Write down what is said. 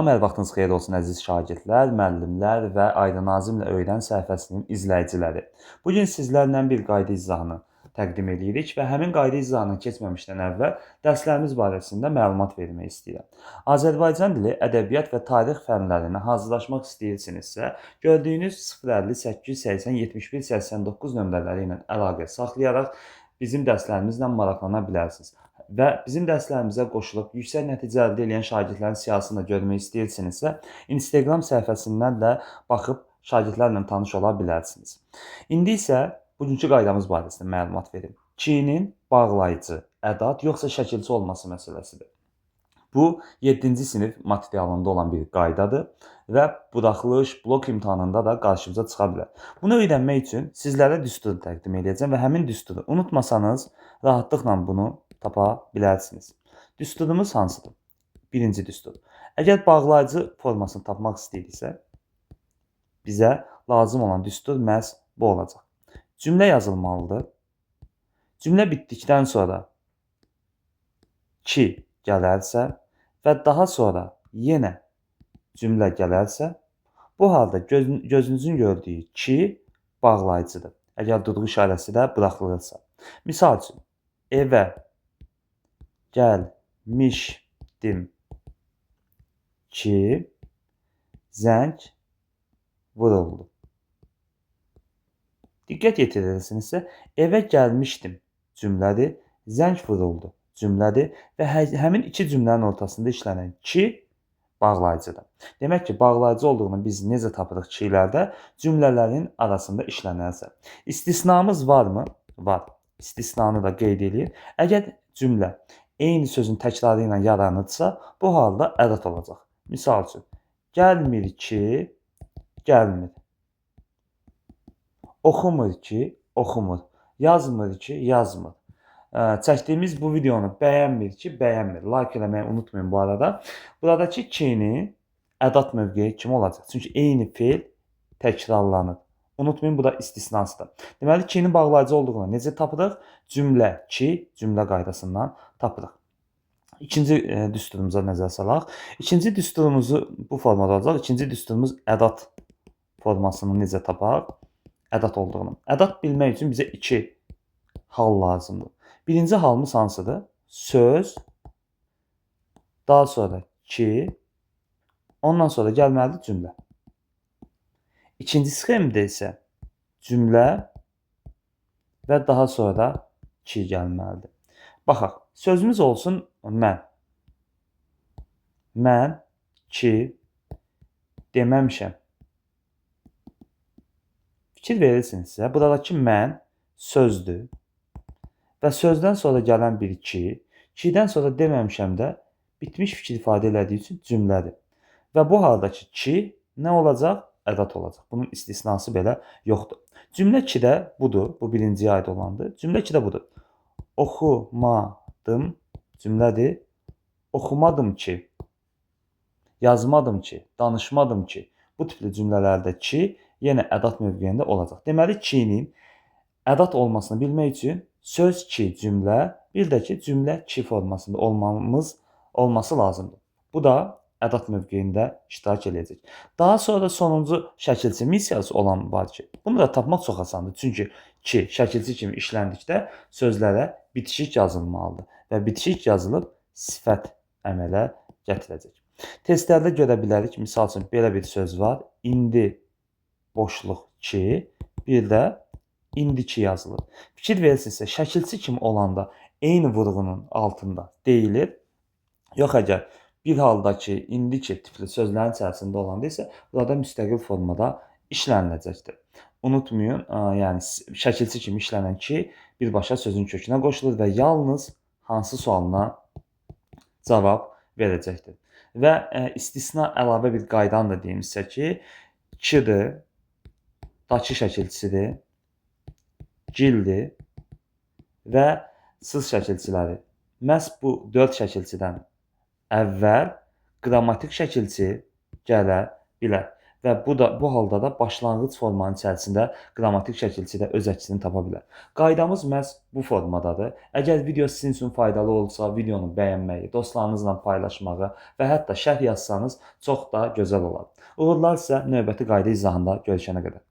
Hər vaxtınız xeyir olsun əziz şagirdlər, müəllimlər və Aydın Nazimlə Öyrən səhifəsinin izləyiciləri. Bu gün sizlərlə bir qayda izahını təqdim edirik və həmin qayda izahını keçməmişdən əvvəl dərslərimiz barəsində məlumat vermək istəyirəm. Azərbaycan dili, ədəbiyyat və tarix fənlərinə hazırlaşmaq istəyirsinizsə, gördüyünüz 050 880 71 89 nömrələri ilə əlaqə saxlayaraq bizim dərslərimizlə maraqlana bilərsiniz. Və bizim dərslərimizə qoşulub yüksək nəticə əldə edən şagirdlərin siyahısını da görmək istəyirsinizsə, Instagram səhifəsindən də baxıb şagirdlərlə tanış ola bilərsiniz. İndi isə bugünkü qaydamız barəsində məlumat verim. Ki-nin bağlayıcı, ədat yoxsa şəkilçi olması məsələsidir. Bu 7-ci sinif materialında olan bir qaydadır və buraxılış, blok imtahanında da qarşımıza çıxa bilər. Bunu öyrənmək üçün sizlərə düstur təqdim edəcəm və həmin düsturu unutmasanız rahatlıqla bunu tapa bilərsiniz. Düsturumuz hansıdır? Birinci düstur. Əgər bağlayıcı formasını tapmaq istəyiriksə, bizə lazım olan düstur məhz bu olacaq. Cümlə yazılmalıdır. Cümlə bitdikdən sonra ki gələrsə və daha sonra yenə cümlə gələrsə, bu halda gözünüzün gördüyü ki bağlayıcıdır. Əgər durğu işarəsi də buraxılırsa. Misal üçün, evə gəlmişdim ki, zəng vuruldu. Diqqət yetirirsinizsə, evə gəlmişdim cümlədir, zəng vuruldu cümlədir və həmin iki cümlənin ortasında işlənən ki bağlayıcıdır. Demək ki, bağlayıcı olduğunu biz necə tapırıq kilərdə? Cümlələrin arasında işlənərsə. İstisnamız varmı? Var. İstisnanı da qeyd eləyir. Əgər cümlə eyni sözün təkrarı ilə yaranırsa, bu halda ədat olacaq. Misal üçün, gəlmir ki, gəlmir. Oxumur ki, oxumur. Yazmır ki, yazmır. Çəkdiyimiz bu videonu bəyənmir ki, bəyənmir. Like eləməyi unutmayın bu arada. Buradakı ki-nin ədat mövqeyi kimi olacaq? Çünki eyni feil təkrarlanır. Unutmayın, bu da istisnasıdır. Deməli, ki-nin bağlayıcı olduğunu necə tapırıq? Cümlə ki, cümlə qaydasından tapırıq. İkinci düsturumuza nəzər salaq. İkinci düsturumuzu bu formada olacaq. İkinci düsturumuz ədat formasını necə tapaq? Ədat olduğunu. Ədat bilmək üçün bizə iki hal lazımdır. Birinci halımız hansıdır? Söz, daha sonra ki, ondan sonra gəlməlidir cümlə. İkinci sxemdə isə cümlə və daha sonra ki gəlməlidir. Baxaq, sözümüz olsun mən. Mən ki deməmişəm. Fikir verirsinizsə, buradakı mən sözdür və sözdən sonra gələn bir ki, kidən sonra deməmişəm də bitmiş fikir ifadə elədiyi üçün cümlədir. Və bu haldakı ki nə olacaq? Ədat olacaq. Bunun istisnası belə yoxdur. Cümlə ki də budur. Bu birinciyə aid olandır. Cümlə ki də budur. Oxumadım cümlədir. Oxumadım ki, yazmadım ki, danışmadım ki. Bu tipli cümlələrdə ki yenə ədat mövqeyində olacaq. Deməli, ki-nin ədat olmasını bilmək üçün söz ki cümlə, bir də ki cümlə ki formasında olması lazımdır. Bu da ədat mövqeyində iştirak eləyəcək. Daha sonra sonuncu şəkilçi missiyası olan var ki, bunu da tapmaq çox asandır. Çünki ki şəkilçi kimi işləndikdə sözlərə bitişik yazılmalıdır və bitişik yazılıb sifət əmələ gətirəcək. Testlərdə görə bilərik. Misal üçün, belə bir söz var. İndi boşluq ki, bir də indiki yazılır. Fikir verirsinizsə, şəkilçi kimi olanda eyni vurğunun altında deyilir. Yox, əgər bir haldakı indiki tipli sözlərin içərisində olanda isə burada müstəqil formada işləniləcəkdir. Unutmayın, yəni şəkilçi kimi işlənən ki birbaşa sözün kökünə qoşulur və yalnız hansı sualına cavab verəcəkdir. Və istisna əlavə bir qaydanı da deyim sizə ki, kidir, dakı şəkilçisidir, gildir və sız şəkilçiləri. Məhz bu 4 şəkilçidən əvvəl qrammatik şəkilçi gələ bilər. Və bu halda da başlanğıc formanın içərisində qrammatik şəkilçi də öz əksini tapa bilər. Qaydamız məhz bu formadadır. Əgər video sizin üçün faydalı olsa, videonu bəyənməyi, dostlarınızla paylaşmağı və hətta şərh yazsanız çox da gözəl olar. Uğurlar sizə növbəti qayda izahında görüşənə qədər.